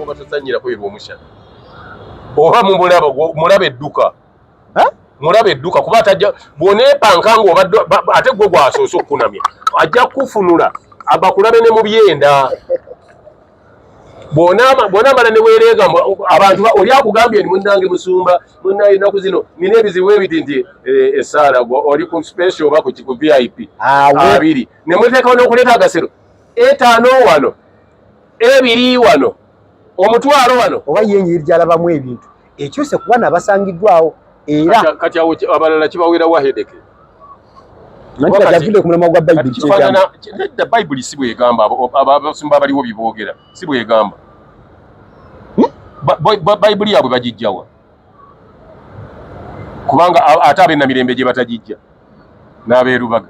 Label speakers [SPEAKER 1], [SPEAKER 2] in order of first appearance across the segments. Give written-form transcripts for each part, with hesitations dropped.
[SPEAKER 1] Bwoba tozannyirako ye Rwomushana, oba mumulaba, mulaba edduka, mulaba edduka, kuba atajja bw'oneepanka ng'obadde ate gwe gwasoose okukunamya, ajja kukufunula abakulabe ne mu byenda. Bw'onaamala ne weereega abantu oli akugambye nti munnange musumba, munnaye ennaku zino nina ebizibu ebiti nti essaala gwe oli ku special oba ku VIP abiri ne muteekawo n'okuleeta agasero 5 wano, 2 wano, 10,000 wano.
[SPEAKER 2] Oba ye engeri gy'alabamu ebintu ekyuse kuba nabasangiddwawo era
[SPEAKER 1] Kati awo abalala kibawera wa hedeke.
[SPEAKER 2] Anti kati avudde ku mulamwa gwa Bayibuli.
[SPEAKER 1] Kifaanana nedda, Bayibuli si bwegamba. Abasumba abaliwo biboogera si bwegamba. Bayibuli yaabwe bagijjawa? Kubanga ate ab'enamirembe gye batagijja n'abeerubaga,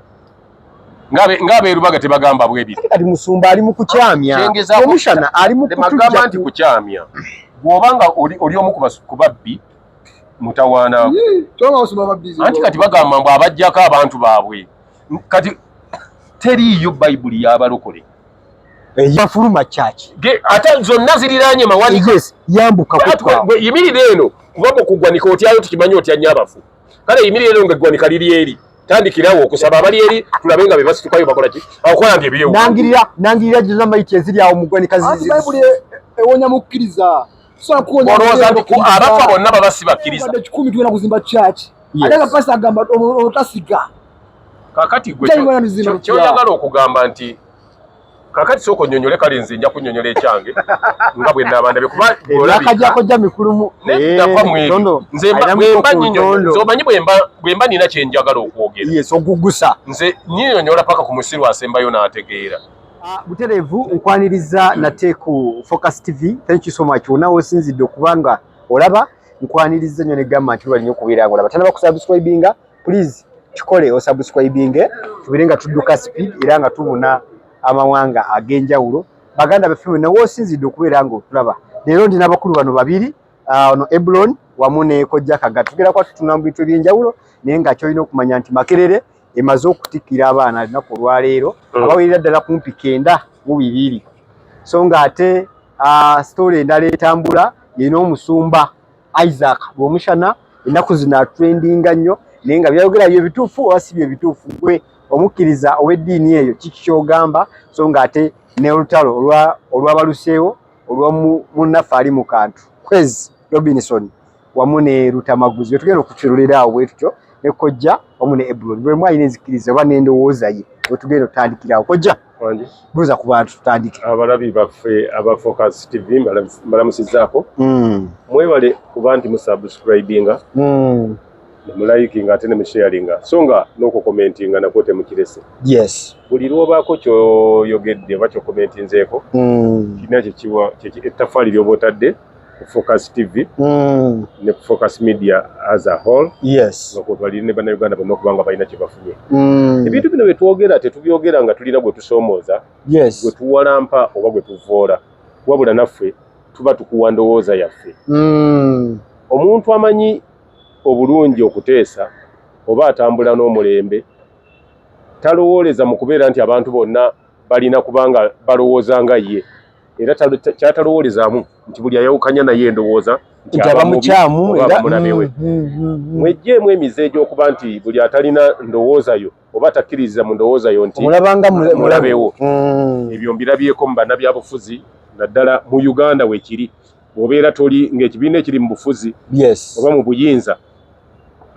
[SPEAKER 1] ng'abeerubaga tebagamba bwebiri.
[SPEAKER 2] Kati musumba ali mu kukyamya, Omushana ali mu
[SPEAKER 1] kutujja nti kukyamya bw'oba nga oli omu ku babbi mutawaana. Anti kati bagamba mbu abajjako abantu baabwe. Kati teriiyo Bayibuli y'abalokole.
[SPEAKER 2] Yafuluma kyaki?
[SPEAKER 1] Ate zonna ziriranye mawanika.
[SPEAKER 2] Yambuka.
[SPEAKER 1] Yimirira eno, kuba mu kugwanika otyayo tukimanyi otya nnyo abafu. Kale yimirira eno ng'eggwanika liri eri, tandikirawo okusaba abali eri, tulabe nga be basitukayo bakola ki akola nga ebyewu.
[SPEAKER 2] Nangirira, nangirira zonna mayiti eziri awo mu ggwanika.
[SPEAKER 3] Bayibuli ewonya mukkiriza.
[SPEAKER 1] Olowooza nti abafa bonna baba si bakkiriza?
[SPEAKER 3] 100 tugenda kuzimba church, ate nga pastor agamba otasiga.
[SPEAKER 1] Kakati gwe kyoyagala okugamba nti kakati sooka onnyonnyole. Kale nze nja kunnyonnyola ekyange nga bwe naabandabye, kuba
[SPEAKER 2] akajjakojja mikulumu.
[SPEAKER 1] Nze omanyi bwe mba nina kyenjagala okwogera,
[SPEAKER 2] ogugusa.
[SPEAKER 1] Nze nyinyonnyola paka ku musiru asembayo n'ategeera.
[SPEAKER 2] Butereevu nkwaniriza nate ku Focus TV. Thank you so much wonna wosinzidde okubanga olaba. Nkwaniriza nnyo negamba nti lwali nnyo okubeera nga olaba. Tanaba kusubscribinga, please kikole, osubscribinge, tubeere nga tudduka speed era nga tubuna amawanga ag'enjawulo. Baganda baffe mwenna woosinzidde okubeera nga otulaba, leero ndi n'abakulu bano babiri, ono Ebulon wamu ne Kojja Kaga. Tugenda kuba tutunula mu bintu ebyenjawulo, naye nga kyolina okumanya nti Makerere emaze okutikkira abaana lunaku olwaleero abawerera ddala kumpi 92. So ng'ate story endala etambula yena omusumba Isaac Rwomushana, ennaku zino atrendinga nnyo, naye nga byayogera bye bituufu oba si bye bituufu? Gwe omukkiriza ow'eddiini eyo, kiki ky'ogamba? So ng'ate n'olutalo olwabaluseewo olwa munnaffe ali mu kantu Kwezi Robinson wamu ne Lutamaguzi, betugenda okukirulira awo bwe tutyo ne Kojja wamu ne Ebuloni, bwe alina enzikiriza oba n'endowooza ye, wetugenda otandikirawo. Kojja, buuza ku bantu tutandike.
[SPEAKER 1] Abalabi baffe aba Focus TV, mbalamusizaako. Mwebale kuba nti musubscribinga, nemulikinga ate nemusharinga, so nga n'okukomentinga nakwo temukirese. Buli lwobaako kyoyogedde oba kyokomentinzeeko, kirina kyekiwa ettaffaali lyoba otadde ku Focus TV ne ku Focus Media as a whole, nga kwotwalire ne Bannayuganda bonna okuba nga balina kye bafunye. Ebintu bino bye twogera tetubyogera nga tulina gwe tusoomooza, gwe tuwalampa oba gwe tuvoola, wabula naffe tuba tukuwa ndowooza yaffe. Omuntu amanyi obulungi okuteesa oba atambula n'omulembe talowooleza mu kubeera nti abantu bonna balina kubanga balowooza nga ye, era kyatalowoolezaamu nti buli ayawukanya naye endowooza
[SPEAKER 2] nti aba mukyamu
[SPEAKER 1] oba mulabe we. Mweggyemu emize egy'okuba nti buli atalina ndowooza yo oba atakkiririza mu ndowooza yo nti
[SPEAKER 2] omulabanga
[SPEAKER 1] mulabewo. Ebyo mbirabyeko mu bannabyabufuzi, naddala mu Uganda weekiri. Bw'obeera toli ng'ekibiina ekiri mu bufuzi oba mu buyinza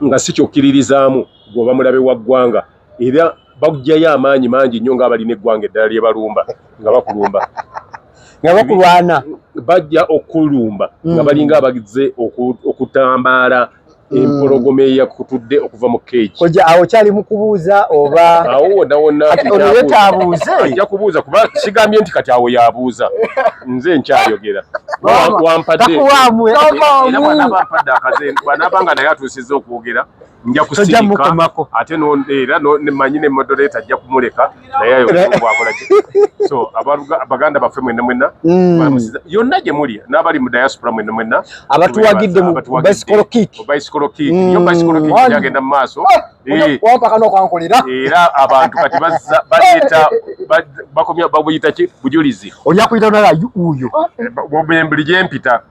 [SPEAKER 1] nga si kyokkiririzaamu, gwe oba mulabe wa ggwanga, era baggyayo amaanyi mangi nnyo ng'abalina eggwanga eddala lye balumba nga bakulumba.
[SPEAKER 2] Nga bakulwana.
[SPEAKER 1] Bajja okulumba nga balinga abazze okutambaala empologoma eyakutudde okuva mu keegi.
[SPEAKER 2] Kojja, awo kyali mu kubuuza oba
[SPEAKER 1] Awo wonna wonna.
[SPEAKER 2] Kati ono ye taabuuze.
[SPEAKER 1] Ajja kubuuza, kuba sigambye nti kati awo yabuuza, nze nkyayogera. Wampadde
[SPEAKER 2] Takuwaamu.
[SPEAKER 1] era bw'anaaba ampadde akaze, bw'anaaba nga naye atuusizza okwogera, nja
[SPEAKER 2] Tojja
[SPEAKER 1] kusirika.
[SPEAKER 2] mukomako.
[SPEAKER 1] Ate era manyi ne moderator ajja kumuleka naye ayogere bwakola ki. So baganda baffe mwenna mwenna, balamusiza yonna gye muli n'abali mu diaspora mwenna mwenna.
[SPEAKER 2] Abatuwagidde mu
[SPEAKER 1] Abatuwagidde.
[SPEAKER 2] bicycle kick.
[SPEAKER 1] Mu bicycle kick. Yo bicycle kick gyagenda mu maaso.
[SPEAKER 3] Wampa kano kwankolera.
[SPEAKER 1] Era abantu kati bazza baleeta Bakomya babuyita ki bujulizi.
[SPEAKER 2] Oli akuyita nala uyo.
[SPEAKER 1] Buli gye mpita.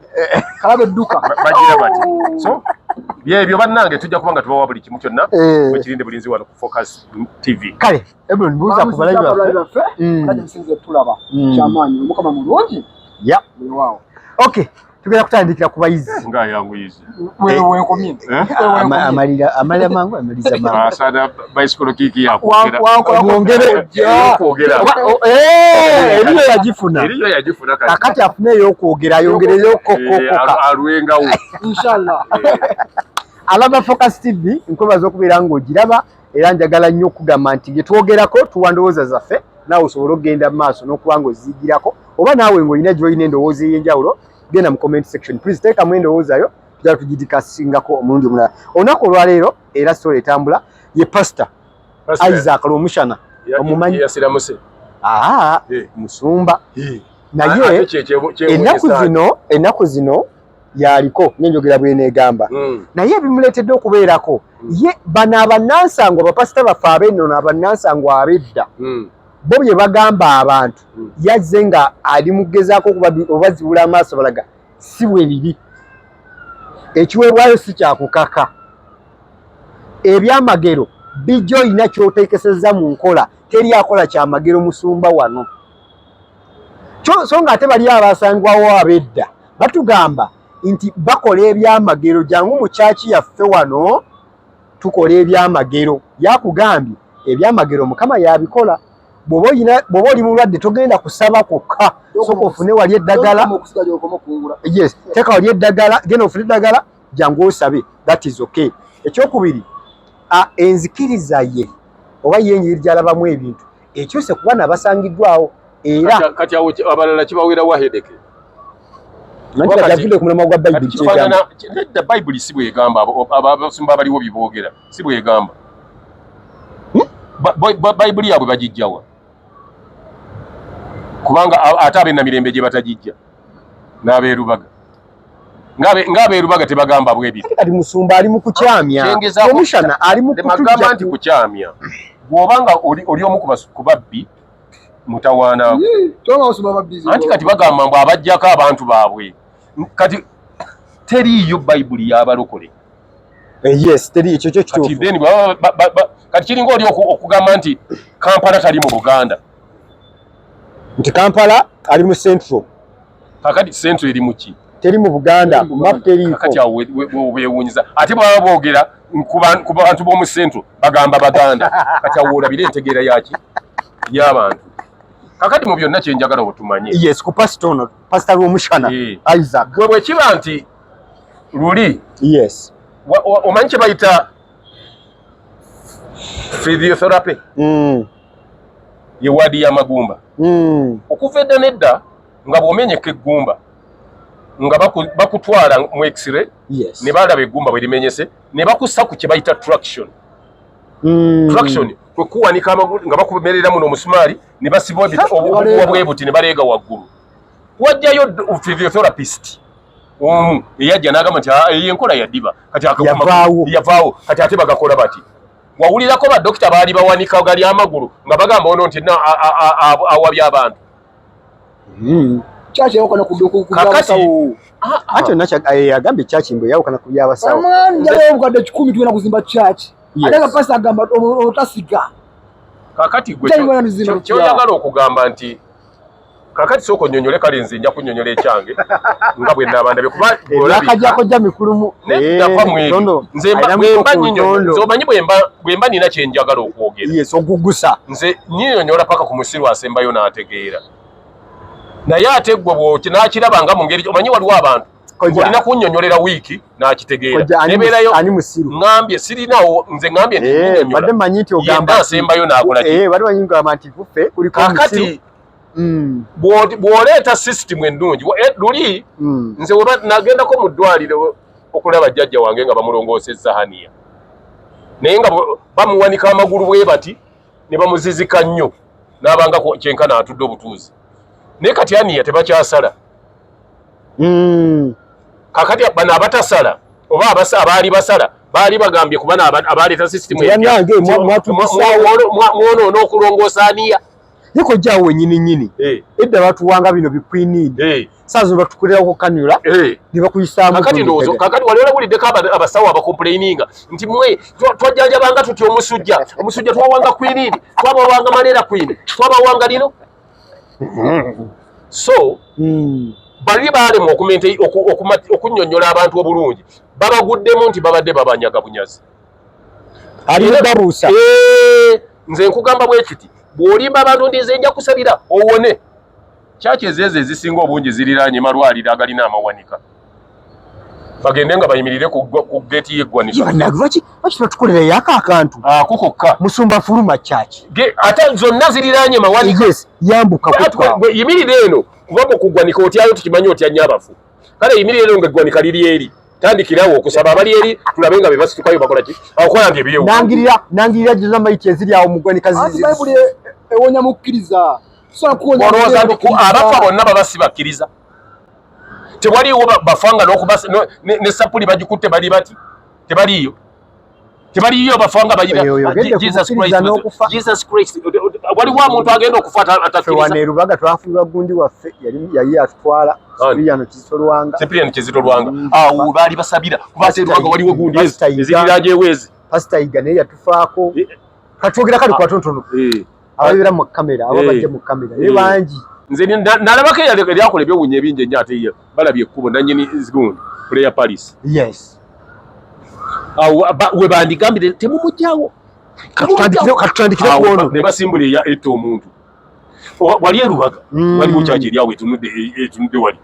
[SPEAKER 3] Kalabe edduka.
[SPEAKER 1] Bagira bati. So byebyo bannange tujja kuba nga tubawa buli kimu kyonna. Mwekirinde bulinzi wano ku Focus TV.
[SPEAKER 2] Kale, Ebron mbuuza ku balabi
[SPEAKER 3] baffe. Kale musinze tulaba. Kyamaanyi Omukama mulungi.
[SPEAKER 2] Yeah.
[SPEAKER 3] Weewaawo.
[SPEAKER 2] Okay. Tugenda kutandikira ku bayizi.
[SPEAKER 1] Nga yanguyize.
[SPEAKER 3] Weekomye.
[SPEAKER 2] Amalira amalira mangu amaliza mangu.
[SPEAKER 1] Asana bicycle kiki yakwogera.
[SPEAKER 2] Mwongere
[SPEAKER 1] okwogera.
[SPEAKER 2] Eriyo yagifuna.
[SPEAKER 1] Eriyo yagifuna kati.
[SPEAKER 2] Kakati afune ey'okwogera ayongereyo kokokoka.
[SPEAKER 1] Alwengawo.
[SPEAKER 3] Inshallah.
[SPEAKER 2] Alaba Focus TV nkwebaza okubeera ng'ogiraba era njagala nnyo okugamba nti bye twogerako tuwa ndowooza zaffe naawe osobole okugenda mu maaso n'okuba ng'oziyigirako oba naawe ng'olina gy'olina endowooza ey'enjawulo genda mu comment section please teekamu endowooza yo tujja tugidikasingako omulundi omulala. Olunaku olwaleero era story etambula ye Pastor Isaac Rwomushana omumanyi
[SPEAKER 1] yasiramuse
[SPEAKER 2] musumba naye ennaku zino yaliko n'enjogera bw'eneegamba naye ebimuleetedde okubeerako ye bano abannansangwa bapasita baffe ab'ennono abannansangwa ab'edda bo bye bagamba abantu yazze nga ali mu kugezaako okubazibula amaaso balaga si bwe biri. Ekiweebwayo si kyakukaka. Ebyamagero bijja olina ky'oteekesezza mu nkola, teri akola kyamagero musumba wano. So nga ate bali abasangwawo ab'edda batugamba nti bakola ebyamagero, jangu mu kyaki yaffe wano tukola ebyamagero. Yakugambye ebyamagero Mukama yabikola. Bw'oba oli mulwadde togenda kusaba kwokka, sooka ofune wali eddagala. Yes, teeka wali eddagala, genda ofune eddagala jangu osabe, that is okay. Ekyokubiri, enzikiriza ye oba ye engeri gy'alabamu ebintu ekyuse kuba nabasangiddwawo era
[SPEAKER 1] kati awo abalala kibawerawo headache.
[SPEAKER 2] Yavudde ku mulamwa gwa Bayibuli.
[SPEAKER 1] Nedda Bayibuli si bw'egamba, abasumba abaliwo bye boogera si bw'egamba. Bayibuli yaabwe bagijjawa? Kubanga ate ab'ennamirembe gye batagijja n'abeerubaga ng'abeerubaga tebagamba bwebiri.
[SPEAKER 2] Kati musumba ali mu kukyamya, Omushana ali mu
[SPEAKER 1] kutujja nti kukyamya. Bw'oba nga oli omu ku babbi mutawaana. Anti kati bagamba mbu abajjako abantu baabwe. Kati teriiyo Bayibuli y'abalokole.
[SPEAKER 2] Yes, teri ekyo kyo kituufu.
[SPEAKER 1] Kati kiringa oli okugamba nti Kampala tali mu Buganda.
[SPEAKER 2] Nti Kampala ali mu Central.
[SPEAKER 1] Kakati Central eri mu ki?
[SPEAKER 2] Teri mu Buganda, map teriiko.
[SPEAKER 1] Kakati awo weewuunyiza. Ate bw'aba boogera ku bantu b'omu Central bagamba Baganda. Kati awo olabire entegeera yaki y'abantu. Kakati mu byonna kye njagala otumanye.
[SPEAKER 2] Yes, ku pastor ono, Pastor Rwomushana Isaac.
[SPEAKER 1] Gwe bwe kiba nti luli.
[SPEAKER 2] Yes.
[SPEAKER 1] Omanyi kye bayita physiotherapy? Ye waadi y'amagumba. Okuva edda n'edda nga bw'omenyeka eggumba nga bakutwala mu x-ray ne balaba eggumba bwe limenyese ne bakussa ku kye bayita traction. Traction kwe kuwanika amagulu nga bakumerera muno omusumaali ne basiba obuguwa bwe buti ne baleega waggulu. Wajjayo physiotherapist omu eyajja n'agamba nti eyo enkola yaddiba kati yavaawo kati ate bagakola bati. Wawulirako badokita baali bawanika gali amagulu nga bagamba ono nti awabya abantu.
[SPEAKER 3] Church yawukana ku by'abasawo.
[SPEAKER 2] Ate yagambye church mbu yawukana ku by'abasawo.
[SPEAKER 3] Njagala obukadde 10 tugenda kuzimba church. Ate nga pastor agamba otasiga.
[SPEAKER 1] Kakati gwe kyoyagala okugamba nti kakati sooka onnyonnyole, kale nze nja kunnyonnyola ekyange nga bwe naaba ndabye kuba
[SPEAKER 2] akajjako jja mikulumu.
[SPEAKER 1] Nedda mwebyo. Nze omanyi bwe mba nina kye njagala okwogera.
[SPEAKER 2] Yes, ogugusa.
[SPEAKER 1] Nze nnyonnyola paka ku musiru asembayo n'ategeera. Naye ate gwe bw'oti n'akiraba nga mu ngeri omanyi waliwo abantu olina kunnyonnyolera wiiki n'akitegeera.
[SPEAKER 2] Nebeerayo
[SPEAKER 1] ŋŋambye sirinawo nze ŋŋambye nti nnyonnyola.
[SPEAKER 2] Badde mmanyi nti ogamba
[SPEAKER 1] asembayo n'akola ki?
[SPEAKER 2] Badde manyi ngamba nti kuffe kuliko
[SPEAKER 1] omusiru. Bw'oleeta system ennungi luli nze nagendako mu ddwaliro okulaba jjajja wange nga bamulongoosezza haniya naye nga bamuwanika amagulu bwe bati ne bamuzizika nnyo n'abanga kyenkana atudde obutuuzi naye kati haniya tebakyasala. Kakati bano abatasala oba abaali basala baali bagambye ku bano abaleeta system mwonoona okulongoosa haniya.
[SPEAKER 2] Ye kojjaawo wennyini nnyini. Edda batuwanga bino bi quinine. Saa zino batukolerawo cannula ne bakuyisaamu.
[SPEAKER 1] Kakati ndowooza kakati wali olawuliddeko abasawo abacomplaininga nti mwe twajjanjabanga tutya omusujja, omusujja twawanga quinine, twabawanga malaria queen, twabawanga lino. So bali baalemwa okunnyonnyola abantu obulungi, babaguddemu nti babadde babanyaga bunyazi.
[SPEAKER 2] Ali babuusa.
[SPEAKER 1] Nze nkugamba bwe kiti, bw'olimba abantu nti nze nja kusabira owone. Kyaki ezeezo ezisinga obungi ziriraanye malwaliro agalina amawanika, bagende nga bayimirire ku geeti y'eggwanika.
[SPEAKER 2] Lwaki batukolerayo ako akantu?
[SPEAKER 1] Ako kokka.
[SPEAKER 2] Musumba fuluma kyaki.
[SPEAKER 1] Ate zonna ziriraanye mawanika.
[SPEAKER 2] Yes, yambuka
[SPEAKER 1] kutwa. Yimirire eno kuba ku ggwanika otyayo tukimanyi otya nnyo abafu. Kale yimirire eno ng'eggwanika liri eri. Tandikirawo okusaba abali eri tulabe nga be basitukayo bakola ki? Akola nge ebyewo.
[SPEAKER 2] Nangirira zonna mayiti eziri awo mu ggwanika
[SPEAKER 3] zizi. Bayibuli ewonya mukkiriza.
[SPEAKER 1] Abafa bonna baba si bakkiriza. Tewaliiwo bafanga n'okubasa ne sapuli bagikutte bali bati tebaliiyo. Tebaliiyo bafanga bayira Jesus Christ. Jesus Christ. Waliwo omuntu agenda okufa atakkiriza.
[SPEAKER 2] Wano e Lubaga twafiirwa gundi waffe yali atutwala Cyprian Kizito Lwanga.
[SPEAKER 1] Cyprian Kizito Lwanga. Awo baali basabira kuba ate Lwanga waliwo gundi eziriraanye ewezi.
[SPEAKER 2] Pastor Yiga naye yatufaako. Katwogera kali kwa tonotono. Ababeera mu kamera, ababajja mu kamera, naye bangi.
[SPEAKER 1] Nze nalabako eryakola ebyewuunyo ebingi ennyo ate ye balabye ekkubo nannyini gundi Prayer Palace.
[SPEAKER 2] Yes.
[SPEAKER 1] Awo we bandigambire temumugyawo.
[SPEAKER 2] Katutandikire ku ono.
[SPEAKER 1] Ne basimbula eya etta omuntu. Wali e Lubaga, waliwo kyaki eri awo etunudde wali.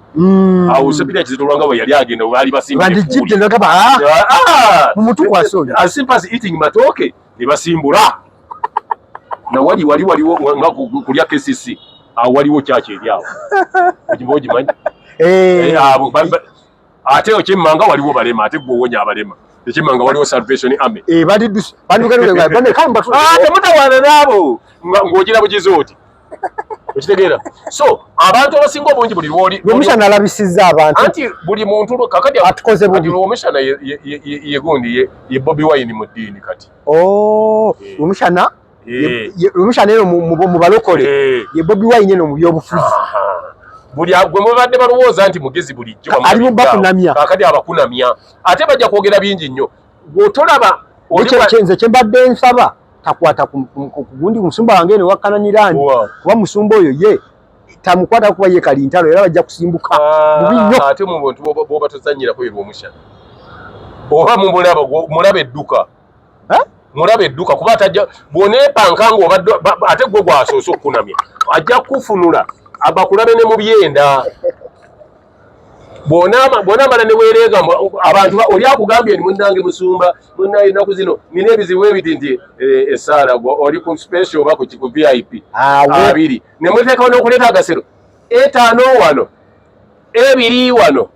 [SPEAKER 1] Awo Cyprian Kizito Lwanga we yali agenda baali basimbula.
[SPEAKER 2] Bandijjidde ne bagamba mumutukwase oyo.
[SPEAKER 1] As simple as eating matooke ne basimbula. Na wali waliwo nga kulya KCC awo waliwo kyaki eri awo. Ogiba ogimanyi? Abo ate ekyemmanga waliwo balema, ate gwe owonya abalema. Ekyemmanga waliwo Salvation Army. Temutawaana n'abo ng'ogira bugizi oti. Okitegeera? So abantu abasinga obungi buli lwoli
[SPEAKER 2] Rwomushana alabisizza abantu.
[SPEAKER 1] Anti buli muntu kakati
[SPEAKER 2] atukoze bubi.
[SPEAKER 1] Rwomushana ye gundi ye Bobi Wine mu ddiini kati.
[SPEAKER 2] Oh, Rwomushana Rwomushana eno mu balokole ye Bobi Wine eno mu byobufuzi.
[SPEAKER 1] Buli gwe mubadde balowooza nti mugezi bulijjo
[SPEAKER 2] ali mu bakunamya.
[SPEAKER 1] Kakati abakunamya ate bajja kwogera bingi nnyo. Bw'otolaba
[SPEAKER 2] nze kye mbadde nsaba takwata ku gundi musumba wange eno wakkananirani kuba musumba oyo ye tamukwata kuba ye kalintalo era bajja kusimbuka bubi nnyo.
[SPEAKER 1] Ate mu bantu b'oba tozannyirako ye Rwomushana oba mulaba edduka mulaba edduka kuba atajja bw'oneepanka ng'obadde ate gwe gwasoose okukunamya ajja kukufunula abakulabe ne mu byenda. Bw'onaamala ne weereega abantu oli akugambye nti munnange musumba munnaye ennaku zino nina ebizibu ebiti nti essaala oli ku special oba ku VIP abiri ne muteekawo n'okuleeta agasero 5 wano 2 wano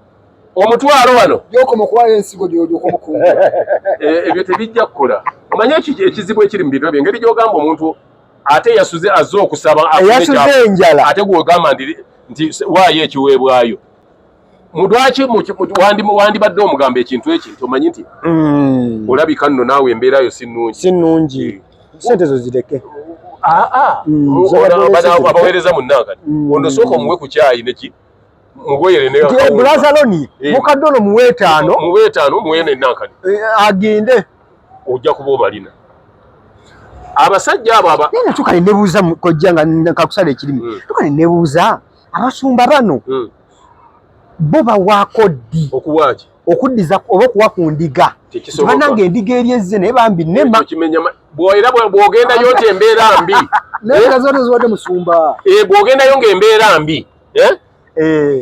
[SPEAKER 1] omutwalo wano
[SPEAKER 3] gy'okoma okuwaayo ensigo gy'okoma okukungula.
[SPEAKER 1] Ebyo tebijja kukola. Omanye ekizibu ekiri mu bintu ebyo, engeri gy'ogamba omuntu ate yasuze azze okusaba
[SPEAKER 2] yasuze enjala
[SPEAKER 1] ate gw'ogamba nti waayo ekiweebwayo. Lwaki wandibadde omugamba ekintu eki nti omanyi nti olabika nno naawe embeera yo si nnungi.
[SPEAKER 2] Si nnungi. Ssente zo zireke.
[SPEAKER 1] Abaweereza munnankani. Ono sooka omuwe ku kyayi neki mugoyere ne
[SPEAKER 2] Brazaloni mukadde ono muwe 5.
[SPEAKER 1] Muwe 5 muwe nennankani.
[SPEAKER 2] Agende.
[SPEAKER 1] Ojja kuba obalina. Abasajja abo aba
[SPEAKER 2] Naye tukale nebuuza kojja nga nkakusala ekirimi. Tukale nebuuza abasumba bano. Bo bawaako ddi?
[SPEAKER 1] Okuwaaki?
[SPEAKER 2] Okuddiza oba okuwa ku ndiga. Bannange endiga eri ezze naye bambi nnema.
[SPEAKER 1] Era bw'ogendayo nti embeera mbi.
[SPEAKER 3] Naye zonna ziwadde musumba.
[SPEAKER 1] Bw'ogendayo ng'embeera mbi.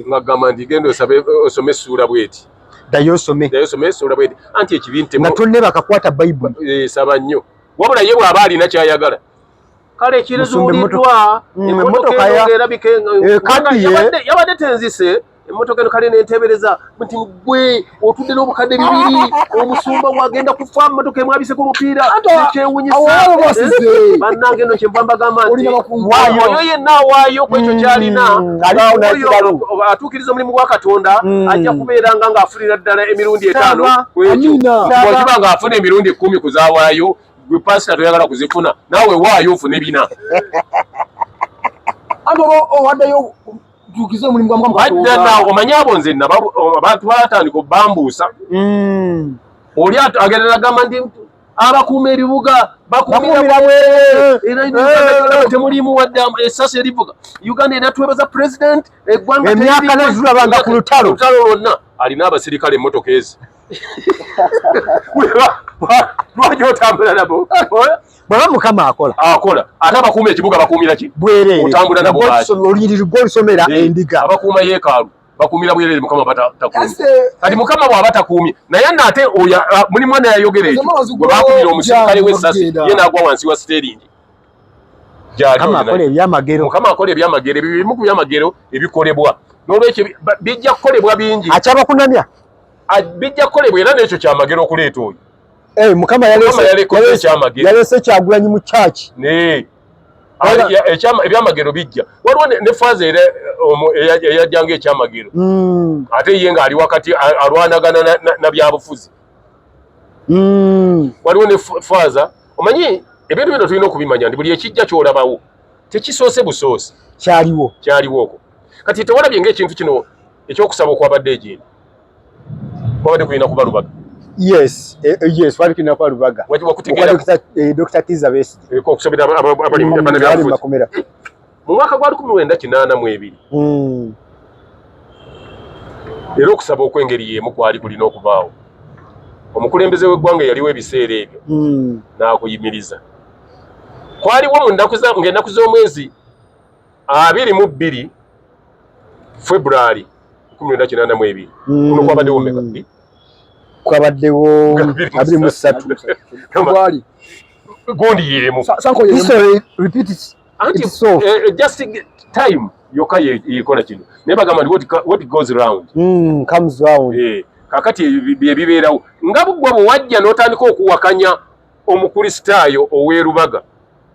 [SPEAKER 1] Nga gamba nti genda osabe osome essuula bw'eti.
[SPEAKER 2] Ddayo osome.
[SPEAKER 1] Ddayo osome essuula bw'eti. Anti ekibi nti
[SPEAKER 2] nga tonneba kakwata Bayibuli.
[SPEAKER 1] Saba nnyo. Wabula ye bw'aba alina ky'ayagala. Kale kirizuuliddwa emmotoka erabika yabadde tenzise emmotoka eno kale nenteebereza nti gwe otudde n'obukadde 2 omusumba wagenda kufa mmotoka emwabiseko omupiira nekyewunyisa bannange eno kyenva mbagamba nti oyo yenna awaayo ku ekyo ky'alina atuukiriza omulimu gwa Katonda ajja kubeeranga ng'afunira ddala emirundi 5 ku ekyo. Bw'okiba ng'afuna emirundi 10 ku z'awaayo gwe pasita toyagala kuzifuna naawe waayo ofune 4.
[SPEAKER 3] Anti oba owaddeyo tukize omulimu gwa Mukama
[SPEAKER 1] Katonda. Omanyi abo nze abantu batandika obambuusa. Oli agenda nagamba nti abakuuma ebibuga bakuumira
[SPEAKER 2] bwereere,
[SPEAKER 1] era Uganda temulimu wadde essasi erivuga. Uganda era twebaza president, eggwanga
[SPEAKER 2] Emyaka nezulabanga ku lutalo.
[SPEAKER 1] Lutalo lwonna alina abasirikale, emmotoka ezi lwaki otambula nabo?
[SPEAKER 2] Bwaba Mukama akola.
[SPEAKER 1] Akola, ate abakuuma ekibuga bakuumira ki?
[SPEAKER 2] Bwereere.
[SPEAKER 1] Otambula nabo baaki?
[SPEAKER 2] Olunyiriri gwolusomera endiga.
[SPEAKER 1] Abakuuma yeekaalu bakuumira bwereere, Mukama takuumye. Kati Mukama bw'aba takuumye, naye nno ate oyo mulimu ana yayogera ekyo bwe bakubira omusirikale w'essasi, ye n'agwa wansi wa siteeringi.
[SPEAKER 2] Mukama akola ebyamagero.
[SPEAKER 1] Mukama akola ebyamagero. Ebyo bimu ku byamagero ebikolebwa. N'olwekyo bijja kukolebwa bingi.
[SPEAKER 2] Akyabakunamya.
[SPEAKER 1] Bijja kukolebwa, era n'ekyo kyamagero okuleeta oyo.
[SPEAKER 2] Mukama yalese Kyagulanyi mu church.
[SPEAKER 1] Ebyamagero bijja. Waliwo ne faaza era eyajjanga ekyamagero, ate ye ng'ali wakati alwanagana na byabufuzi. Waliwo ne faaza. Omanyi ebintu bino tulina okubimanya nti buli ekijja kyolabawo tekisoose busoosi.
[SPEAKER 2] Kyaliwo.
[SPEAKER 1] Kyaliwo okwo. Kati tewalabye ng'ekintu kino ekyokusaba okwabadde egindi kwabadde kulina kuba Lubaga?
[SPEAKER 2] Yes, wali kulina kuba Lubaga. Dr. Kizza Besigye.
[SPEAKER 1] Okusabira abali
[SPEAKER 2] makomera.
[SPEAKER 1] Mu mwaka gwa 1982, era okusaba okw'engeri y'emu kwali kulina okubaawo. Omukulembeze w'eggwanga yaliwo ebiseera ebyo n'akuyimiriza. Kwaliwo mu ng'ennaku z'omwezi 22 February 1982. Kuno kwabaddewo meka?
[SPEAKER 2] Kwabaddewo 23.
[SPEAKER 1] Gundi yemu.
[SPEAKER 2] Anti
[SPEAKER 1] just time yokka yekola kino, naye bagamba nti what goes round
[SPEAKER 2] comes round.
[SPEAKER 1] Kakati byebibeerawo nga buggwa bwe wajja n'otandika okuwakanya Omukristaayo ow'erubaga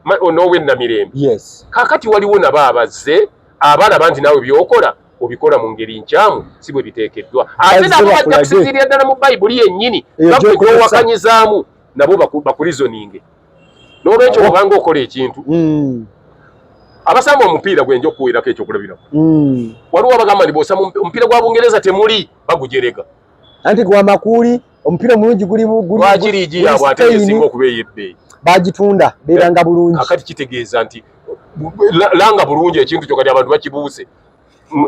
[SPEAKER 1] n'ow'ennamirembe. Kakati waliwo nabo abazze abalaba nti naawe byokola obikola mu ngeri nkyamu, si bwe biteekeddwa, ate nabo bajja kusinziirira ddala mu Bayibuli yennyini gwe gyowakanyizaamu, nabo bakureasoninge. N'olwekyo obanga okola ekintu, abasamba omupiira gwenja okuweerako ekyokulabirako, waliwo abagamba nti bw'osamba omupiira gwa Bungereza temuli bagujerega.
[SPEAKER 2] Anti gwa makuuli, omupiira omulungi guli
[SPEAKER 1] Lwaki liigi yaabwe ate esinga okuba ey'ebbeeyi?
[SPEAKER 2] Bagitunda beeranga bulungi.
[SPEAKER 1] Kakati kitegeeza nti langa bulungi ekintu kyo. Kati abantu bakibuuse,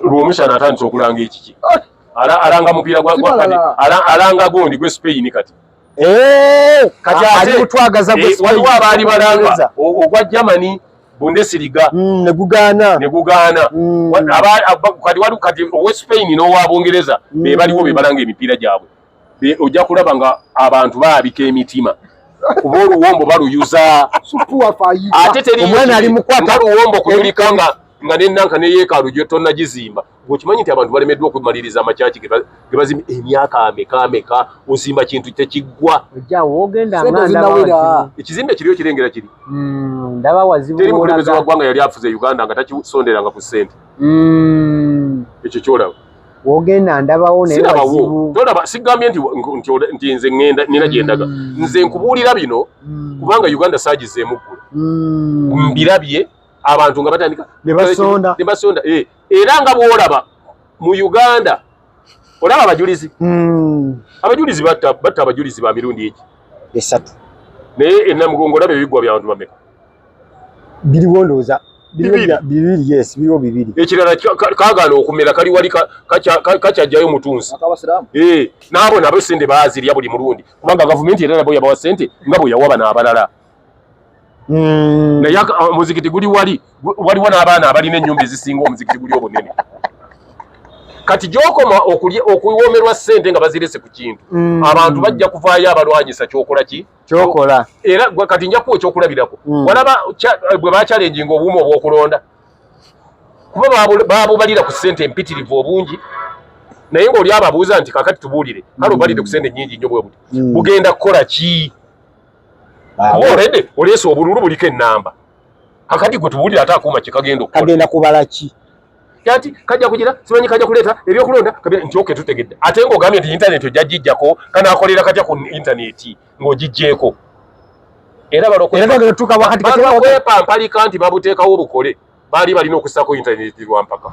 [SPEAKER 1] Lwomushana atandise okulanga ekiki, alanga mupiira alanga gundi gwe Spain kati.
[SPEAKER 2] Kati ali mutwagaza.
[SPEAKER 1] Waliwo abaali balanga ogwa Germany, Bundesliga.
[SPEAKER 2] Ne gugaana.
[SPEAKER 1] Ne gugaana. Kati wali kati owe Spain n'owa Bungereza be baliwo, be balanga emipiira gyabwe. Ojja kulaba nga abantu baabika emitima kuba oluwombo baluyuza. Ate teri
[SPEAKER 2] Omwana ali mukwata.
[SPEAKER 1] Luwombo kuyulika nga nenanka ne yeekaalu gyo tonnagizimba, okimanyi nti abantu balemeddwa okumaliriza amakyaki ge bazimba emyaka ameka ameka. Ozimba kintu tekiggwa.
[SPEAKER 4] Ojjawo ogenda.
[SPEAKER 1] Ekizimbe kiriyo kirengera kiri.
[SPEAKER 4] Ndaba wazibu.
[SPEAKER 1] Teri mukulembeze wa ggwanga yali afuze Uganda nga takisonderanga ku ssente. Ekyo kyolaba.
[SPEAKER 4] Wogenda ndabawo, naye wazibu.
[SPEAKER 1] Tolaba, sigambye nti nze ŋŋenda nina gye ndaga. Nze nkubuulira bino kubanga Uganda saagizeemu ggula, mbirabye abantu nga batandika
[SPEAKER 2] ne basonda.
[SPEAKER 1] Ne basonda. Era nga bw'olaba mu Uganda, olaba abajulizi, abajulizi batta abajulizi ba mirundi egi
[SPEAKER 2] Esatu.
[SPEAKER 1] Naye enamugongo olaba ebiggwa by'abantu bameka?
[SPEAKER 2] Biriwo, ndowooza bibiri. Yes, biriwo bibiri.
[SPEAKER 1] Ekirala kagaana okumera, kali wali kakyajjayo mutunsi. N'abo nabo sente baazirya buli mulundi, kubanga gavumenti era nabo yabawa sente nga bwe yawa bano abalala. Naye omuzikiti guli wali, waliwo n'abaana abalina ennyumba ezisinga omuzikiti guli obunene. Kati gyokoma okuwoomerwa ssente nga bazirese ku kintu, abantu bajja kuvaayo abalwanyisa kyokola ki?
[SPEAKER 2] Kyokola.
[SPEAKER 1] Era kati nja kuwa ekyokulabirako. Walaba bwe bachallenginga obuuma obw'okulonda, kuba babubalira ku ssente empitirivu obungi, naye ng'oli ababuuza nti, "Kakati tubuulire, kale obalidde ku ssente nnyingi nnyo bwe buti, bugenda kukola ki?" Already oleese obululu buliko ennamba, kakati gwe tubuulire ate akuuma kye kagenda okukola.
[SPEAKER 2] Kagenda kubala ki?
[SPEAKER 1] Kati kajja kugira simanyi, kajja kuleeta ebyokulonda nti okay, tutegedde. Ate ng'ogambye nti intaneti ojja gijjako, kanaakolera katya ku intaneti ng'ogiggyeko? Era
[SPEAKER 2] bagenda tuuka wakati.
[SPEAKER 1] Balokwepampalika nti babuteekawo bukole. Baali balina okussako intaneti lwampaka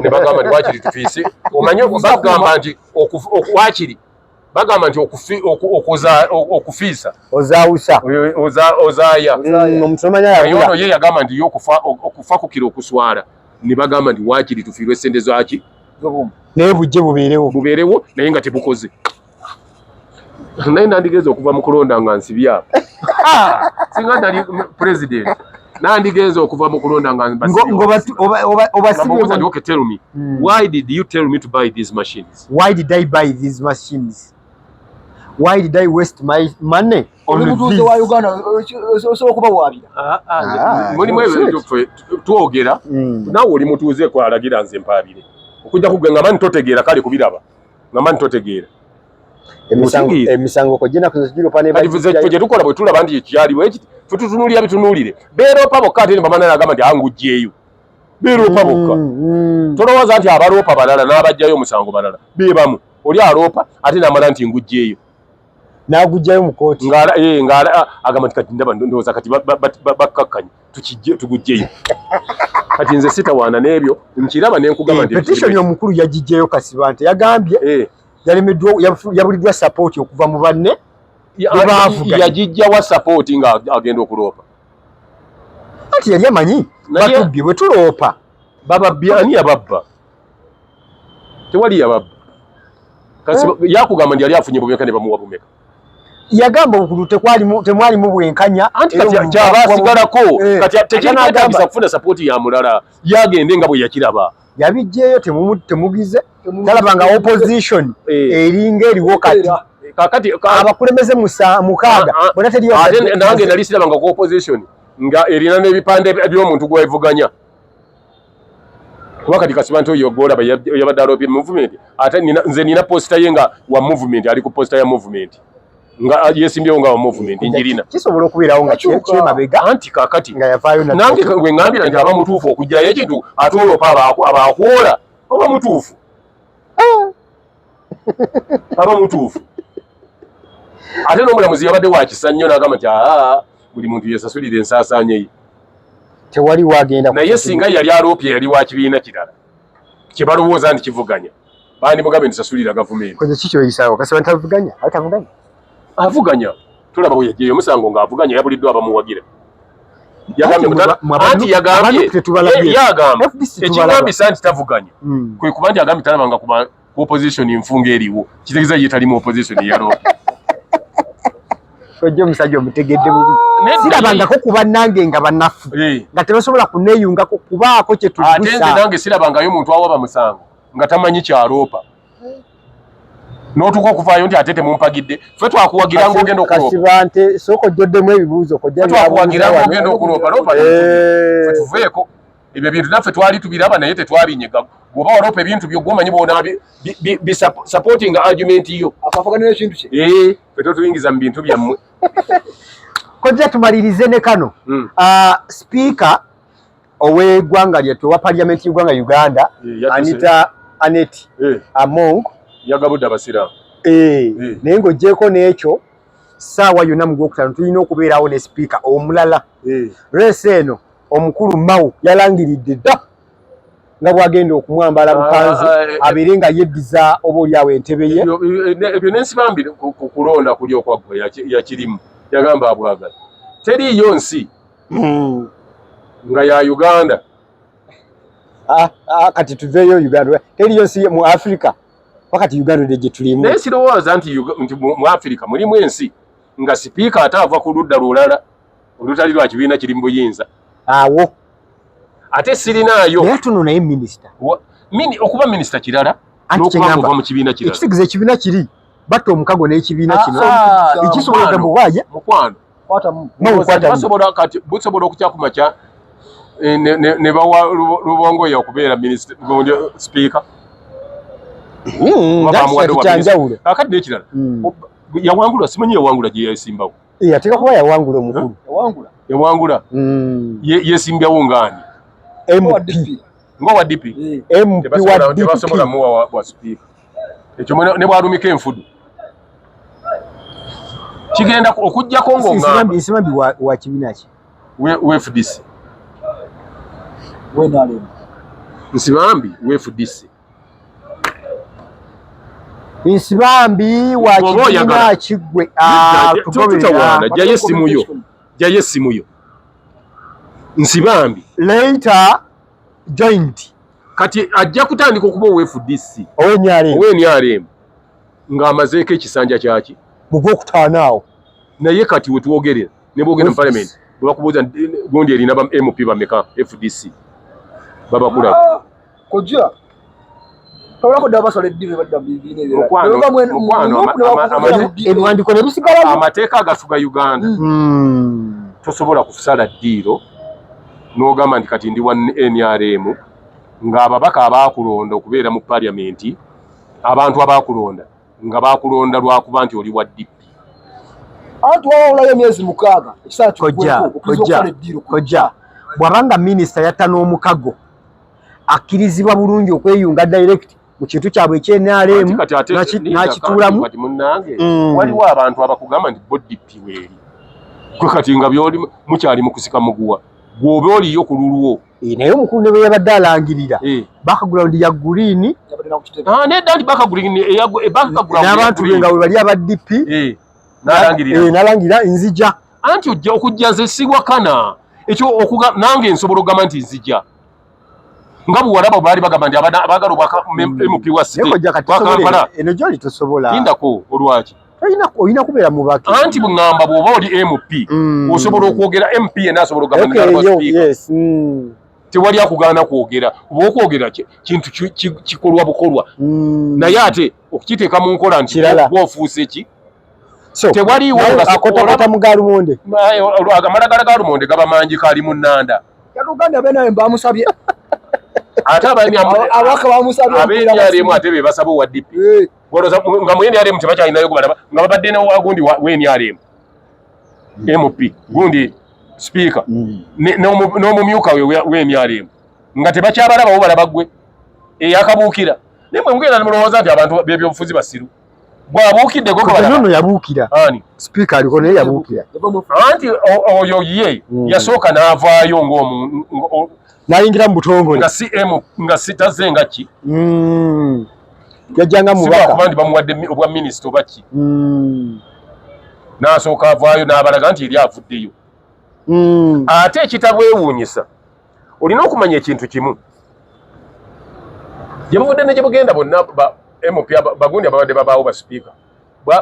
[SPEAKER 1] ne bagamba nti waakiri tufiise. Omanye bagamba nti waakiri bagamba nti okufiisa
[SPEAKER 2] ozaawusa
[SPEAKER 1] ozaaya. Naye ono ye yagamba nti ye okufa kukira okuswala, ne bagamba nti waakiri tufiirwe sente zaki
[SPEAKER 2] naye bujje bubeerewo,
[SPEAKER 1] bubeerewo naye nga tebukoze. Naye nandigenze okuva mu kulonda nga nsibya. Singa nali president nandigenze okuva mu kulonda nga
[SPEAKER 2] mbasibye.
[SPEAKER 1] Okay, tell me, why did you tell me to buy these machines?
[SPEAKER 2] Why did I buy these machines? Why did I waste my money on
[SPEAKER 3] this? Wa Uganda osobola okubawaabira.
[SPEAKER 1] Mulimu ebyo twogera, naawe oli mutuuze kwalagira nze mpaabire. Okujja kugwe nga mani totegeera, kale kubiraba nga mani totegeera.
[SPEAKER 2] Emisango kojja
[SPEAKER 1] gye tukola bwe tulaba nti ekyaliwo ekiti ffe tutunuulira bitunuulire. Beeroopa bokka ate ne bamala n'agamba nti angugyeyo. Beeroopa bokka. Tolowooza nti abaloopa balala n'abajjayo omusango balala be bamu. Oli aloopa ate n'amala nti ngugyeyo.
[SPEAKER 2] N'agugyayo mu kkooti.
[SPEAKER 1] Ng'ala agamba nti kati ndaba ndowooza kati bakkakkanye tukijje tugugyeyo. Kati nze sitawaana n'ebyo nkiraba ne nkugamba nti
[SPEAKER 2] petition omukulu yagigyeyo Kasibante yagambye yalemeddwa, yabuliddwa support okuva mu banne.
[SPEAKER 1] Yagijja wa support nga agenda okuloopa?
[SPEAKER 2] Anti yali amanyi batubbye bwe tuloopa.
[SPEAKER 1] Bababbye, ani yababba? Tewali yababba. Yakugamba nti yali afunye bumeka ne bamuwa bumeka.
[SPEAKER 2] Yagamba obukulu temwalimu bwenkanya.
[SPEAKER 1] Anti kati kyaba asigalako kati tekyetagisa kufuna support ya mulala, yagende nga bwe yakiraba.
[SPEAKER 2] Yabijjeeyo temugize, talaba nga opposition eringa eriwo kati.
[SPEAKER 1] Kakati
[SPEAKER 2] abakulembeze mukaaga bonna teriyo.
[SPEAKER 1] Ate nange nali sirabanga ku opposition nga erina n'ebipande by'omuntu gw'evuganya. Kuba kati Kasibante oyo gw'olaba yabadde aloopye movement, ate nze nina posita ye nga wa movement, ali ku posita ya movement nga yesimbyewo nga wa movement njirina.
[SPEAKER 2] Kisobola okubeerawo nga kyemabega.
[SPEAKER 1] Anti kakati
[SPEAKER 2] nga yavaayo
[SPEAKER 1] nange bwe ŋŋambira nti aba mutuufu okugyayo ekintu ate oloopa abakwola oba mutuufu. Aba mutuufu. Ate n'omulamuzi yabadde wa kisa nnyo n'agamba nti aa buli muntu yesasulira ensaasaanya ye.
[SPEAKER 2] Tewali wagenda.
[SPEAKER 1] Naye singa yali aloopye yali wa kibiina kirala kye balowooza nti kivuganya, bandimugambe nti sasulira gavumenti.
[SPEAKER 2] Kwenye kiki oyisaawo Kasibante avuganya? Atavuganya?
[SPEAKER 1] Avuganya. Tulaba bwe yaggyeyo omusango ng'avuganya yabuliddwa abamuwagira. Anti yagambye ekigambisa nti tavuganya kwe kuba nti agambye talabanga ku opposition nfunga eriwo, kitegeeza ye tali mu opposition yaloopa.
[SPEAKER 2] Ojja omusajja omutegedde bubi. Sirabangako ku bannange nga banafu nga tebasobola kuneeyungako kubaako kye tugusa.
[SPEAKER 1] Ate nze nange sirabangayo muntu awaba musango nga tamanyi kyaloopa. N'otuuka okuvaayo nti ate temumpagidde. Ffe twakuwagira ng'ogenda okuloopa.
[SPEAKER 2] Kasibante sooka ojjoddemu ebibuuzo kojja.
[SPEAKER 1] Twakuwagira ng'ogenda okuloopa, loopa. Ffe tuveeko. Ebyo bintu naffe twali tubiraba naye tetwabinyega. Bw'oba waloopa ebintu byo gw'omanyi bw'ona supporting argument yo.
[SPEAKER 3] Akafaganira ekintu kye.
[SPEAKER 1] Ffe totuyingiza mu bintu byammwe.
[SPEAKER 2] Kojja tumalirize ne kano. Speaker ow'eggwanga lyattu owa parliament y'eggwanga Uganda Anita Annet Among
[SPEAKER 1] yagabudde abasiraamu.
[SPEAKER 2] Naye ng'oggyeeko n'ekyo ssaawa yonna mu gwokutaano tulina okubeerawo ne sipiika omulala. Reesi eno omukulu Mao yalangiridde dda nga bw'agenda okumwambala bukanzu abeere nga yeddiza oba oli awo entebe ye.
[SPEAKER 1] Ebyo n'ensibambi ku kulonda kuli okwaggwa yakirimu yagamba abwagala. Teriiyo nsi nga ya Uganda.
[SPEAKER 2] Kati tuveeyo Uganda, teriiyo nsi mu Africa wakati Uganda gye tulimu.
[SPEAKER 1] Naye sirowooza nti mu Africa mulimu ensi nga sipiika ate ava ku ludda lulala olutali lwa kibiina kiri mu buyinza.
[SPEAKER 2] Awo
[SPEAKER 1] ate sirinaayo.
[SPEAKER 2] Naye tuno naye minisita.
[SPEAKER 1] Okuba minisita kirala n'okuba ng'ova mu kibiina kirala.
[SPEAKER 2] Ekitegeeza ekibiina kiri batta omukago n'ekibiina kino. Ekisobola okugamba waaye.
[SPEAKER 1] Mukwano. Busobola okukya ku makya ne bawa Lubongoya okubeera minisita sipiika. Kakati n'ekirala yawangula, simanyi yawangula gye yesimbawo.
[SPEAKER 2] Yateeka kuba yawangula omukulu.
[SPEAKER 1] Yawangula. Yesimbyawo ng'ani?
[SPEAKER 2] MP.
[SPEAKER 1] Nga wa DP.
[SPEAKER 2] MP wa DP.
[SPEAKER 1] Tebasobola muwa wa sipiika. Ekyo ne bw'alumika enfudu. Kigenda okuggyako ng'oŋŋamba.
[SPEAKER 2] Nsibambi wa kibiina ki?
[SPEAKER 1] We FDC.
[SPEAKER 3] Wenalemu.
[SPEAKER 1] Nsibambi we FDC.
[SPEAKER 2] Nsibambi wa kibiina kiggwe
[SPEAKER 1] tutawaana, jjayo essimu yo, jjayo essimu yo. Nsibambi
[SPEAKER 2] later joined.
[SPEAKER 1] Kati ajja kutandika okuba owa FDC
[SPEAKER 2] owa
[SPEAKER 1] NRM ng'amazeeko ekisanja kyaki
[SPEAKER 2] mu gwokutaano awo.
[SPEAKER 1] Naye kati we twogerera ne bwogenda mu parliament bwe bakubuuza gundi erina ba MP bameka FDC babakulaba.
[SPEAKER 3] Kojja tolako dda basala eddiiro badda mu bibiina ebirala.
[SPEAKER 2] Ebiwandiiko ne bisigalayo.
[SPEAKER 1] Amateeka agafuga Uganda tosobola kusala ddiiro n'ogamba nti kati ndi wa NRM ng'ababaka abaakulonda okubeera mu parliament, abantu abaakulonda nga baakulonda lwakuba nti oli wa DP.
[SPEAKER 3] Anti wawulayo emyezi 6 ekiseera
[SPEAKER 2] kikugweko. Kojja bw'abanga minisita yatta n'omukago akkirizibwa bulungi okweyunga direct mu kintu kyabwe eky'NRM n'akituulamu.
[SPEAKER 1] Kati munnange waliwo abantu abakugamba nti bo DP weeri gwe kati nga byoli mukyali mu kusika muguwa gw'oba oliyo ku lulwo.
[SPEAKER 2] Naye omukulu ne bwe yabadde alangirira background ya green
[SPEAKER 1] nedda nti background
[SPEAKER 2] n'abantu be nga bwe bali aba DP n'alangirira nzija.
[SPEAKER 1] Anti ojja okujja nze siwakana ekyo nange nsobola okugamba nti nzija nga bwe walaba baali bagamba nti abaagala obwa MP wa City wa Kampala.
[SPEAKER 2] Eno gy'oli tosobola.
[SPEAKER 1] Lindako olwaki?
[SPEAKER 2] Olina kubeera mubaka.
[SPEAKER 1] Anti bwe ŋŋamba bw'oba oli MP osobola okwogera MP yenna asobola okugamba nti tewali akugaana kwogera oba okwogera kintu kikolwa bukolwa naye ate okukiteeka mu nkola nti gw'ofuuse ki tewaliiwo
[SPEAKER 2] akotakota mu ga Lumonde.
[SPEAKER 1] Amalagala ga Lumonde gaba mangi kali mu nnanda.
[SPEAKER 3] Yatugambye abenaye bamusabye.
[SPEAKER 1] Ate ab'NRM ate be basaba owa DP. Nga mu NRM tebakyalinayo gubalaba nga babadde n'owagundi wa NRM MP gundi speaker n'omumyuka we wa NRM nga tebakyabalaba balaba ggwe eyakabuukira. Naye mwe mugenda ne mulowooza nti abantu b'ebyobufuzi basiru. Bw'abuukidde gwe
[SPEAKER 2] balaba. Nono yabuukira.
[SPEAKER 1] Ani?
[SPEAKER 2] Speaker aliko naye yabuukira.
[SPEAKER 1] Anti oyo ye yasooka n'avaayo ng'omu
[SPEAKER 2] n'ayingira mu butongole.
[SPEAKER 1] Nga si M nga si taze nga ki.
[SPEAKER 2] Yajjanga mubaka.
[SPEAKER 1] Si lwakuba nti bamuwadde obwa minisita oba ki. N'asooka avaayo n'abalaga nti eri avuddeyo. Ate ekitabwewuunyisa olina okumanya ekintu kimu. Gye buvudde ne gye bugenda bonna ba MP bagundi ababadde babaawo ba sipiika.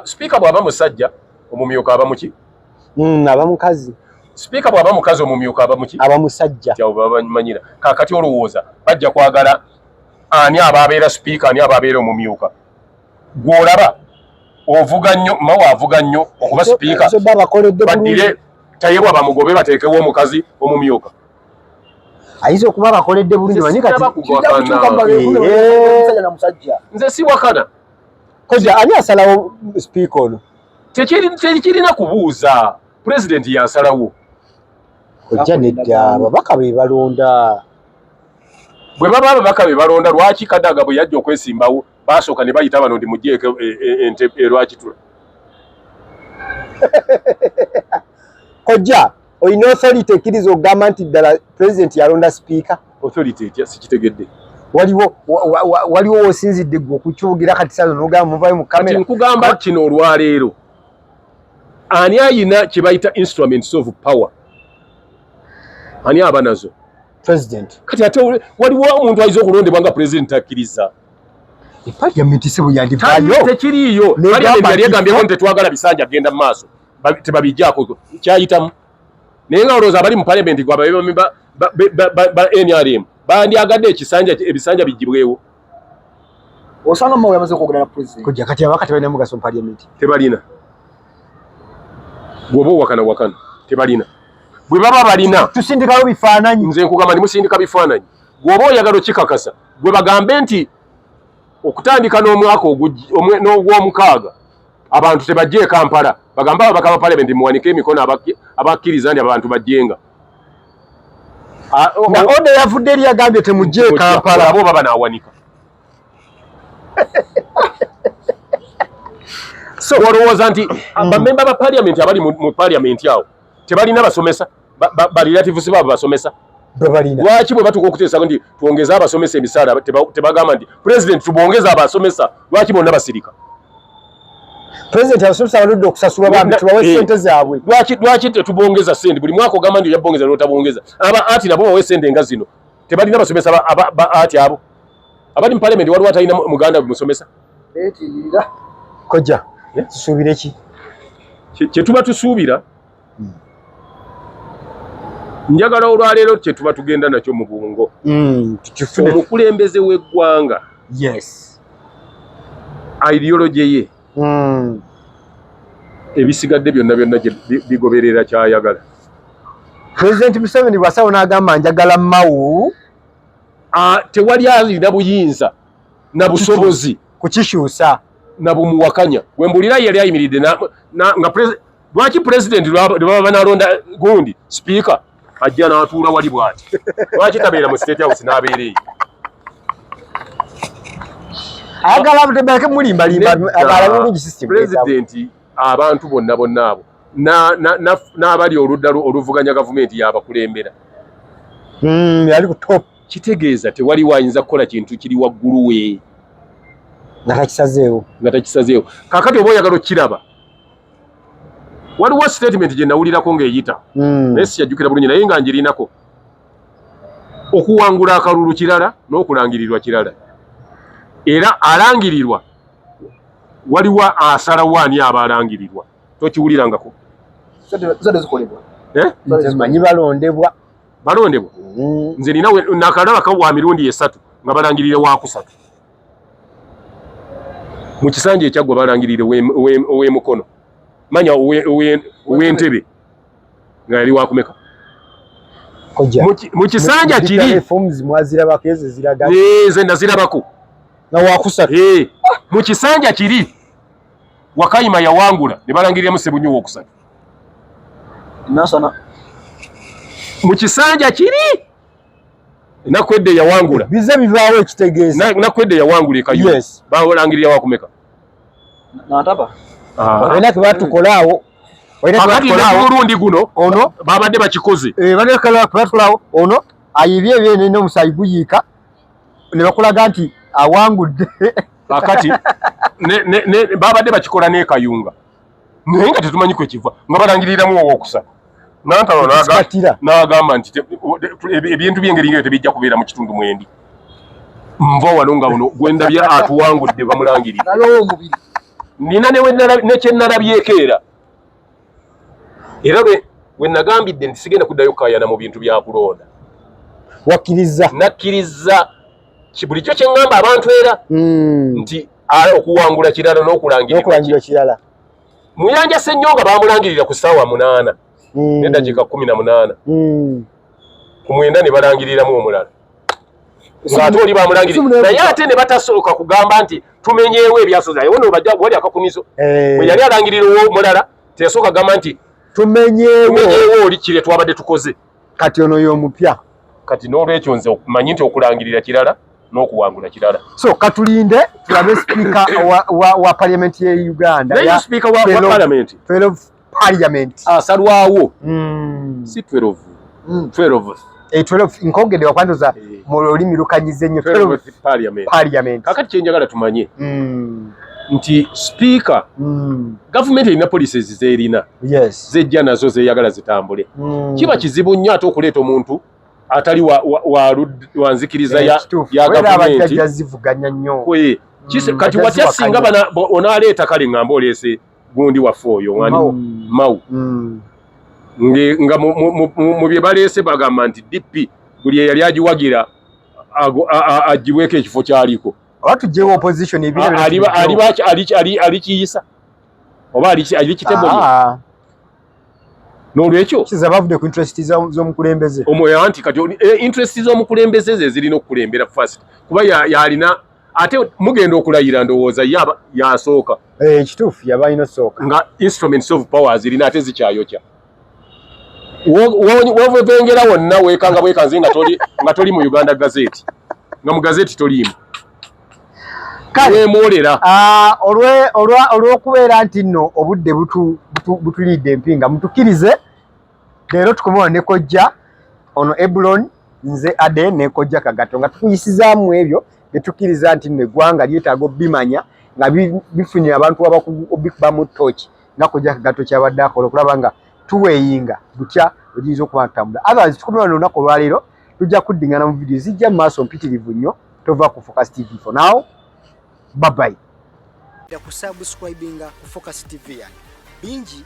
[SPEAKER 1] Sipiika bw'aba musajja omumyuka aba muki?
[SPEAKER 2] Aba mukazi.
[SPEAKER 1] Sipiika bw'aba mukazi omumyuka aba muki?
[SPEAKER 2] Aba musajja.
[SPEAKER 1] Abo babamanyira. Kaakati olowooza bajja kwagala ani aba abeera sipiika ani aba abeera omumyuka. Gw'olaba ovuga nnyo Mao avuga nnyo okuba sipiika. Baddire Tayebwa bamugobe bateekewo omukazi omumyuka.
[SPEAKER 2] Ayinza okuba bakoledde bulungi manyi kati
[SPEAKER 1] nze siwakana.
[SPEAKER 2] Kojja ani asalawo sipiika ono?
[SPEAKER 1] Tekirina kubuuza pulezidenti yasalawo.
[SPEAKER 2] Kojja nedda ababaka be balonda.
[SPEAKER 1] Bwe baba ababaka be balonda lwaki Kadaga bwe yajja okwesimbawo basooka ne bayita bano nti muggyeko entebe Lwakitula.
[SPEAKER 2] Kojja olina authority ekkiriza okugamba nti ddala pulezidenti yalonda sipiika?
[SPEAKER 1] Authority etya? Sikitegedde.
[SPEAKER 2] Waliwo w'osinzidde ggwe okukyogera kati saazo n'ogamba muvayo mu kamera.
[SPEAKER 1] Kati nkugamba kino olwaleero ani ayina kye bayita instruments of power? Ani aba nazo?
[SPEAKER 2] President.
[SPEAKER 1] Kati ate waliwo omuntu ayinza okulondebwa nga pulezidenti akkiriza.
[SPEAKER 2] Parliament si bwe yandivaayo.
[SPEAKER 1] Tekiriiyo. Parliament yali egambyeko nti tetwagala bisanja kugenda mu maaso. Tebabijjaako kyayitamu. Naye nga olowooza abali mu parliament gwe ababe ba NRM bandyagadde ebisanja bigibwewo.
[SPEAKER 3] Osanga Mao yamaze okwogera na president.
[SPEAKER 2] Kojja kati ababaka tebalina mugaso mu parliament.
[SPEAKER 1] Tebalina. Bw'oba owakana wakana tebalina. Bwe baba balina
[SPEAKER 2] tusindikayo bifaananyi.
[SPEAKER 1] Nze nkugamba nti musindika bifaananyi. Bw'oba oyagala okikakasa gwe bagambe nti okutandika n'omwaka n'ogwomukaaga abantu tebajje e Kampala bagambe ababaka ba parliament muwanike emikono abakkiriza nti abantu bajjenga.
[SPEAKER 2] Nga order yavudde eri yagambye temujje e Kampala.
[SPEAKER 1] Abo baba naawanika.
[SPEAKER 2] So
[SPEAKER 1] olowooza nti bamemba ba parliament abali mu parliament awo tebalina basomesa ba relatives baabwe basomesa.
[SPEAKER 2] Bebalina.
[SPEAKER 1] Lwaki bwe batuuka okuteesa nti twongeze abasomesa emisaala tebagamba nti pulezidenti tubongeze abasomesa? Lwaki bonna basirika?
[SPEAKER 2] Pulezidenti abasomesa baludde okusasulwa, bambi tubawe ssente zaabwe.
[SPEAKER 1] Lwaki tetubongeza ssente? Buli mwaka ogamba nti ojja n'otabongeza. Aba ati nabo bawe ssente nga zino. Tebalina basomesa ba ati abo abali mu parliament? Waliwo atalina muganda musomesa?
[SPEAKER 2] Kojja, tusuubire ki?
[SPEAKER 1] Kye tuba tusuubira, njagala olwaleero kye tuba tugenda nakyo mu bwongo, omukulembeze w'eggwanga, ideology ye, ebisigadde byonna byonna bigoberera kyayagala.
[SPEAKER 2] President Museveni bw'asawo n'agamba njagala Mao,
[SPEAKER 1] tewali alina buyinza na busobozi
[SPEAKER 2] kukikyusa
[SPEAKER 1] na bumuwakanya. Wembulira yali ayimiridde nga lwaki pulezidenti lwebaba banalonda gundi sipiika ajja n'atuula wali bw'ati? Lwaki tabeera mu State House n'abeera eyo?
[SPEAKER 2] Ayagala baleke mulimbalimba, alabe bulungi system.
[SPEAKER 1] Pulezidenti abantu bonna bonna abo n'abali oludda oluvuganya gavumenti yabakulembera.
[SPEAKER 2] Yali ku top.
[SPEAKER 1] Kitegeeza tewali wayinza kukola kintu kiri waggulu we
[SPEAKER 2] nga takisazeewo.
[SPEAKER 1] Nga takisazeewo. Kaakati oba oyagala okukiraba, waliwo statement gye nawulirako ng'eyita, naye siyajjukira bulungi, naye nga ngirinako. Okuwangula akalulu kirala n'okulangirirwa kirala, era alangirirwa waliwo asalawo ani aba alangirirwa. Tokiwulirangako?
[SPEAKER 2] Eh? Manyi balondebwa.
[SPEAKER 1] Balondebwa. Nze nina nakalaba wa mirundi esatu nga balangirire wakusatu. Mu kisanja ekyaggwa balangirire ow'emukono, manya ow'entebe nga yali wakumeka mu kisanja kiri. Nze nazirabako
[SPEAKER 2] nga wakusatu.
[SPEAKER 1] Mu kisanja kiri Wakayima yawangula ne balangiriramu Sebunyo owokusatu.
[SPEAKER 3] Nasana.
[SPEAKER 1] Mu kisanja kiri Nakwedde yawangula.
[SPEAKER 2] Bize bivaawo ekitegeeza.
[SPEAKER 1] Nakwedde yawangula ekayo. Balangirira wakumeka?
[SPEAKER 3] Nantaba.
[SPEAKER 2] Olina ke batukolaawo.
[SPEAKER 1] Kakati mulundi guno
[SPEAKER 2] ono
[SPEAKER 1] babadde bakikoze.
[SPEAKER 2] Batukolaawo ono ayibye ebyene n'omusaayi guyiika ne bakulaga nti awangudde.
[SPEAKER 1] Kakati babadde bakikola n'ekayunga, naye nga tetumanyi kwe kiva, nga balangiriramu owokusatu. Nantalo n'agamba nti ebintu by'engeri ngaeyo tebijja kubeera mu kitundu mwendi nva wano, nga uno gwendabye atuwangudde bamulangirira. Nina nekyenalabyeko era we nagambidde nti sigenda kuddayo kukayana mu bintu bya kulonda.
[SPEAKER 2] Wakkiriza?
[SPEAKER 1] Nakkiriza bulijjo kyeŋŋamba abantu era nti okuwangula kirala
[SPEAKER 2] n'okulangirira kirala.
[SPEAKER 1] Muyanja Ssennyonga bamulangirira ku ssaawa 8 n'eddakiika 18, ku 9 ne balangiriramu omulala ng'ate oli bamulangirira, naye ate ne batasooka kugamba nti tumenyeewo ebyasoza. Awo no bajja wali akakunizo, bwe yali alangirira omulala teyasooka gamba nti
[SPEAKER 2] tumenyeewo
[SPEAKER 1] oli kire twabadde tukoze.
[SPEAKER 2] Kati ono y'omupya.
[SPEAKER 1] Kati n'olwekyo nze omanyi nti okulangirira kirala n'okuwangula kirala.
[SPEAKER 2] So katulinde tulabe sipiika wa parliament ye Uganda.
[SPEAKER 1] Naye sipiika wa parliament
[SPEAKER 2] 12 parliament
[SPEAKER 1] asalwawo, si 12, 12.
[SPEAKER 2] 12 nkogedde wakwandoza mu lulimi lukanyize nnyo.
[SPEAKER 1] 12 parliament.
[SPEAKER 2] Parliament.
[SPEAKER 1] Kakati kyenjagala tumanye nti sipiika, gavumenti erina policies zerina, zejja nazo zeyagala zitambule. Kiba kizibu nnyo ate okuleeta omuntu atali wa nzikiriza ya gavumenti.
[SPEAKER 2] Zivuganya nnyo.
[SPEAKER 1] Kati watya singa onaaleeta, kale ŋŋamba oleese gundi waffe oyo wani Mao, nga mu bye baleese bagamba nti DP buli eyali agiwagira agibweko ekifo kyaliko.
[SPEAKER 2] Oba tugyewo opposition.
[SPEAKER 1] Alikiyisa oba alikiteboye? N'olwekyo
[SPEAKER 2] kiza bavudde ku interest z'omukulembeze.
[SPEAKER 1] Omwoyo anti kati interest z'omukulembeze ze zirina okukulembera first, kuba yalina ate mugenda okulayira, ndowooza yasooka.
[SPEAKER 2] Ekituufu yaba alina osooka.
[SPEAKER 1] Nga instruments of power zirina ate zikyayokya. Wovengera wonna weekanga bwekanze nga toli mu Uganda Gazette, nga mu gazette toliimu, wemwolera.
[SPEAKER 2] Olw'okubeera nti nno obudde butulidde empinga, mutukkirize leero tukomewo ne kojja ono Ebulon. Nze Ade ne Kojja Kagato nga tukuyisizaamu ebyo byetukkiriza nti nno eggwanga lyetaaga obimanya nga bifunye abantu abakugu obikubamu tooki nga Kojja Kagato kyabadde akola okulaba nga tuweeyinga butya ogiyinza okuba tutambula. Otherwise tukomye wano olunaku olwaleero, tujja kuddingana mu vidiyo zijja mu maaso mpitirivu nnyo. Tova ku Focus TV. For now, bye bye.
[SPEAKER 5] Kusubscribinga ku Focus TV yange bingi.